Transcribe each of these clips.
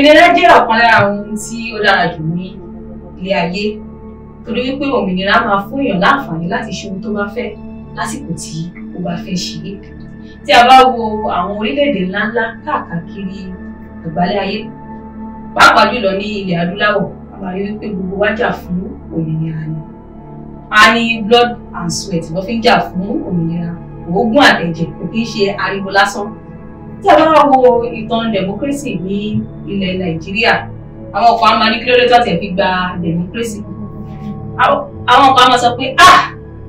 Òmìnira jẹ́ ọ̀kan lára ohun tí ó dára jù ní ilé ayé, torí wípé òmìnira máa fún èèyàn láǹfààní láti ṣe ohun tó bá fẹ́ lásìkò tí ó bá fẹ́ ṣe é. Tí a bá wo àwọn orílẹ̀-èdè ńláńlá káàkiri àgbálẹ̀ ayé, pàápàá jùlọ ní ilẹ̀ adúláwọ̀, a máa rí wípé gbogbo wa jà fún òmìnira ni. A ní blood and sweat ló fi ń jà fún òmìnira, òógùn àtẹ̀jẹ̀ kò kí ń ṣe ariwo lásán. Tí a bá wo ìtàn democracy ní ilẹ̀ Nàìjíríà, àwọn kan á máa ní kí ló dé tó tẹ̀ fi gba democracy. Àwọn kan á máa sọ pé ah,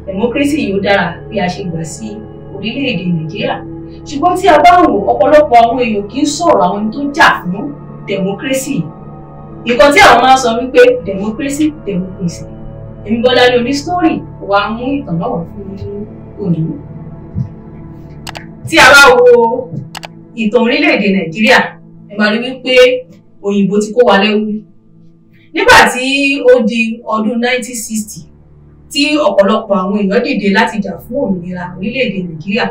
democracy yóò dára bí a ṣe gbà sí orílẹ̀-èdè Nàìjíríà. Ṣùgbọ́n tí a bá wò, ọ̀pọ̀lọpọ̀ àwọn èèyàn kì í sọ̀rọ̀ àwọn tó jà fún democracy. Nǹkan tí àwọn máa ń sọ wípé democracy, democracy. Èmi Bọ́láńlé Onísítórì wá mú ìtàn náà wá fún òní. Tí a bá wo ìtàn orílẹ̀-èdè Nàìjíríà, ẹ máa rí wípé òyìnbó ti kó wa lẹ́rú. Nígbà tí ó di ọdún 1960, tí ọ̀pọ̀lọpọ̀ àwọn èèyàn dìde láti jà fún òmìnira orílẹ̀-èdè Nàìjíríà,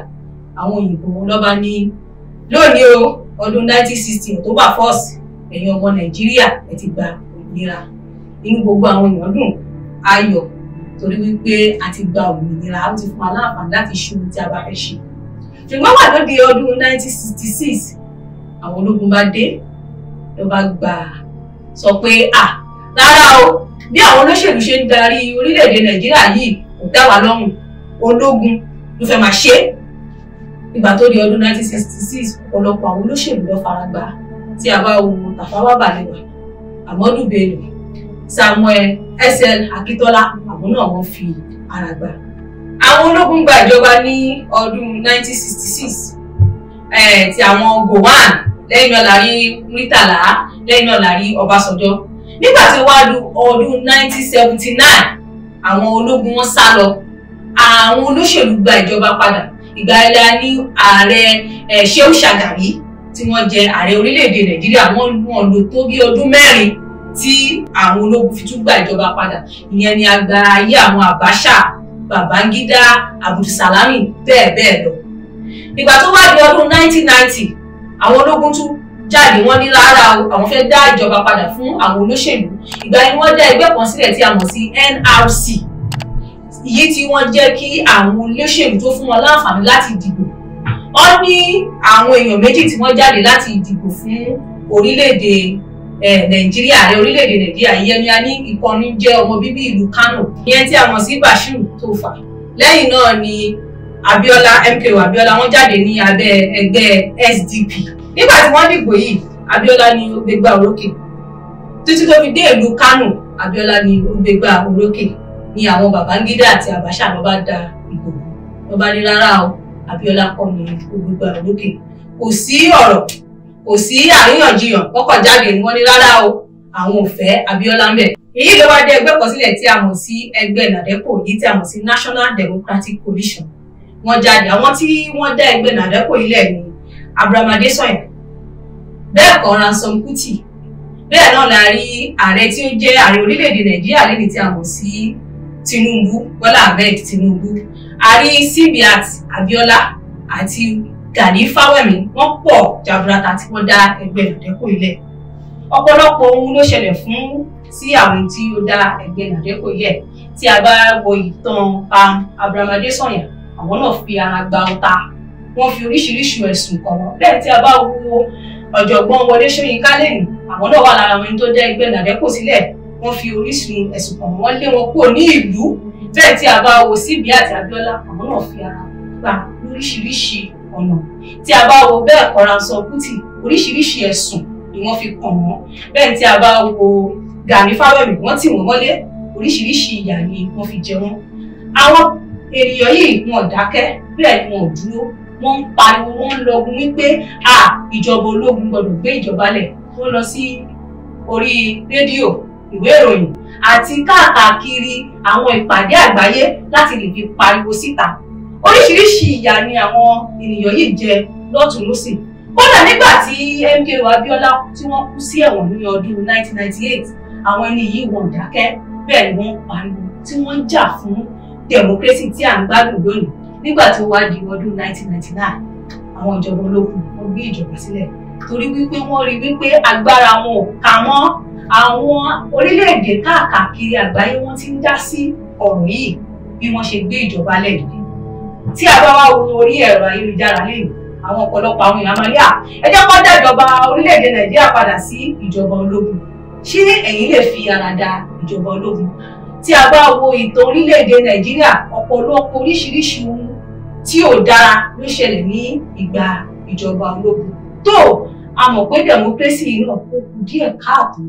àwọn òyìnbó ló bá ní lónìí o, ọdún 1960 October 1st, ẹ̀yin ọmọ Nàìjíríà ẹ ti gba òmìnira. Inú gbogbo àwọn èèyàn dùn, ayọ̀, torí wípé a ti gba òmìnira, ó ti fún wa láǹfààní láti ṣe ohun tí a bá fẹ́ ṣe. Ṣùgbọ́n wà lóde ọdún 1966, àwọn ológun bá dé, ló bá gbà sọ pé à rárá o, bí àwọn olóṣèlú ṣe ń darí orílẹ̀-èdè Nàìjíríà yìí kò dá wa lọ́rùn, ológun ló fẹ́ máa ṣe é. Ìgbà tó di ọdún 1966, ọ̀pọ̀lọpọ̀ àwọn olóṣèlú ló faragbá. Tí a bá wo Tafawa Balewa, Ahmadu Bello, Samuel S.L. Akintola, àwọn náà wọ́n fi ara gbà. Àwọn ológun gba ìjọba ní ọdún 1966, ti àwọn Gowon, lẹ́yìn náà la rí Murtala, lẹ́yìn náà la rí Ọbásanjọ́. Nígbà tí ó wá di ọdún 1979, àwọn ológun wọn sá lọ, àwọn olóṣèlú gba ìjọba padà. Ìgbà ẹ̀la ní ààrẹ Shehu Shagari tí wọ́n jẹ ààrẹ orílẹ̀-èdè Nàìjíríà, wọ́n lò tó bí ọdún mẹ́rin tí àwọn ológun fi tún gba ìjọba padà. Ìyẹn ni àgbà ayé àwọn Abacha, Babangida, Abdulsalami, bẹ́ẹ̀ bẹ́ẹ̀ lọ. Ìgbà tó wá di ọdún 1990, àwọn ológun tún jáde, wọ́n ní rárá o, àwọn fẹ́ dá ìjọba padà fún àwọn olóṣèlú. Ìgbà yẹn wọ́n dá ẹgbẹ́ kan sílẹ̀ tí a mọ̀ sí NRC, èyí tí wọ́n jẹ́ kí àwọn olóṣèlú tó fún wọn láǹfààní láti dìbò. Wọ́n ní àwọn èèyàn méjì tí wọ́n jáde láti dìbò fún orílẹ̀-èdè Nàìjíríà, ààrẹ orílẹ̀-èdè Nàìjíríà. Ìyẹn ni a ní ìkànnì jẹ́ ọmọ bíbí ìlú Kano, ìyẹn tí a mọ̀ sí Bashir Tofa. Lẹ́yìn náà ni Abiola, MKO Abiola, wọ́n jáde ní abẹ́ ẹgbẹ́ SDP. Nígbà tí wọ́n dìbò yìí, Abiola ni ó gbégbá orókè títí tó fi dé ìlú Kano. Abiola ni ó gbégbá orókè ni àwọn Babangida àti Abacha ló bá da ìbò, ló bá ní rárá o, Abiola kọ́ ni ó gbégbá orókè. Kò sí ọ̀rọ̀, kò sí àríyànjiyàn, kọ́kọ́ jáde ni wọ́n ní rárá o, àwọn ò fẹ́ Abiola ń bẹ̀. Èyí ló wá dé ẹgbẹ́ kan sílẹ̀ tí a mọ̀ sí ẹgbẹ́ NADECO, yìí tí a mọ̀ sí National Democratic Coalition. Wọ́n jáde, àwọn tí wọ́n dá ẹgbẹ́ NADECO ilẹ̀ ni Abraham Adesanya, bẹ́ẹ̀ kọ́ Ransom Kuti, bẹ́ẹ̀ náà la rí ààrẹ tí ó jẹ́ ààrẹ orílẹ̀-èdè Nàìjíríà lẹ́ni tí a mọ̀ sí Tinubu, Bọ́lá Ahmed Tinubu, a rí Simbiat Abiola àti Gani Fáwẹ́mi. Wọ́n pọ̀ jaburata tí wọ́n dá ẹgbẹ́ NADECO ilẹ̀. Ọ̀pọ̀lọpọ̀ ohun ló ṣẹlẹ̀ fún sí àwọn tí ó dá ẹgbẹ́ NADECO ilẹ̀. Tí a bá wo ìtàn Abraham Adesanya, àwọn náà fi ara gba ọta, wọ́n fi oríṣiríṣi ẹ̀sùn kàn wọ́n. Bẹ́ẹ̀ tí a bá wo ọ̀jọ̀gbọ́n Wọlé Ṣóyínká lẹ́yìn, àwọn náà wà lára àwọn tó dá ẹgbẹ́ NADECO sílẹ̀, wọ́n fi oríṣi ẹ̀sùn kàn wọ́n, lé wọn kúrò ní ìlú. Bẹ́ẹ̀ tí a bá wo Simbiat Abiola, àwọn náà fi ara gba lóríṣiríṣi ọ̀nà. Tí a bá wo bẹ́ẹ̀ kọ́ Ransom Kuti, oríṣiríṣi ẹ̀sùn ni wọ́n fi kàn wọ́n. Bẹ́ẹ̀ tí a bá wo Gani Fáwẹ́mi, wọ́n tì wọ́n mọ́lé, oríṣiríṣi ìyà ni wọ́n fi jẹ wọ́n. Àwọn ènìyàn yìí wọn ò dákẹ́, bẹ́ẹ̀ ni wọn ò dúró, wọ́n ń pariwo, wọ́n ń lọgun wípé à ìjọba ológun gbọ́dọ̀ gbé ìjọba lẹ̀. Wọ́n lọ sí orí rédíò, ìwé ìròyìn àti káàkiri àwọn ìpàdé àgbáyé láti lè fi pariwo síta. Oríṣiríṣi ìyà ni àwọn ènìyàn yìí jẹ lọ́tùn lósì. Kódà nígbà tí MKO Abiola tí wọ́n kú sí ẹ̀wọ̀n ní ọdún 1998, àwọn ẹni yìí wọ́n dákẹ́, bẹ́ẹ̀ ni wọ́n pariwo tí wọ́n ń jà fún democracy tí à ń gbádùn lónìí. Nígbà tí ó wá di ọdún 1999, àwọn ìjọba ológun wọ́n gbé ìjọba sílẹ̀. Torí wípé wọ́n rí wípé agbára wọn ò ká mọ́. Àwọn orílẹ̀-èdè káàkiri àgbáyé wọ́n ti ń dá sí ọ̀rọ̀ yìí bí wọ́n ṣe gbé ìjọba lẹ́yìn. Tí a bá wá wo orí ẹ̀rọ ayélujára lẹ́yìn, àwọn ọ̀pọ̀lọpọ̀ àwọn èèyàn máa ní à ẹ jẹ́ kó dá ìjọba orílẹ̀-èdè Nàìjíríà padà sí ìjọba ológun. Ṣé ẹ̀yin lè fi ara da ìjọba ológun? Tí a bá wo ìtàn orílẹ̀-èdè Nàìjíríà, ọ̀pọ̀lọpọ̀ oríṣiríṣi ohun tí ò dára ló ṣẹlẹ̀ ní ìgbà ìjọba ológun. Tó a mọ̀ pé democracy náà kó kù díẹ̀ káàtó,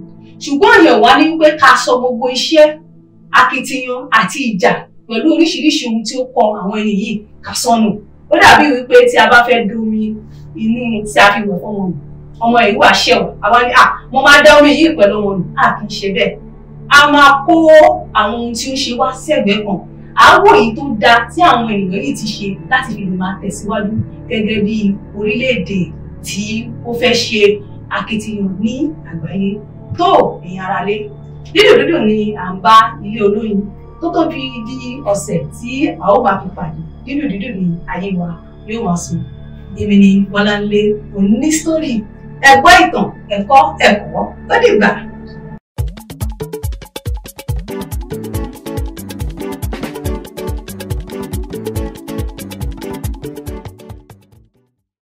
ṣùgbọ́n ìyẹn wá ní pé ká sọ gbogbo iṣẹ́ akitiyan àti ìjà pẹ̀lú oríṣiríṣi ohun tí ó kọ àwọn ẹni yìí ká sọnù. Ó dàbí wípé tí a bá fẹ́ domi inú tí a fi wẹ̀ fọ́mọ nù, ọmọ yìí wà ṣẹ̀wọ̀, àwa ni à mo máa dá omi yìí pẹ̀lú ọmọ nù, à kì í ṣe bẹ́ẹ̀. A máa kó àwọn ohun tí ó ṣe wá sẹ́gbẹ̀ẹ́ kan, àwọ̀ èyí tó dáa tí àwọn ènìyàn yìí ti ṣe láti fi lè máa tẹ̀síwájú gẹ́gẹ́ bí orílẹ̀-èdè tí ó fẹ́ ṣe akitiyan ní àgbáyé. Tó ẹ̀yin aráalé, dídùn dídùn ni à ń bá ilé olóyin tó tó fi di ọ̀sẹ̀ tí a ó máa fi pàdé. Dídùn dídùn ni ayé wa yóò máa sùn. Èmi ni Bọ́láńlé Onísítórì. Ẹ gbọ́ ìtàn, ẹ̀kọ́ ẹ̀kọ́, ó dìgbà.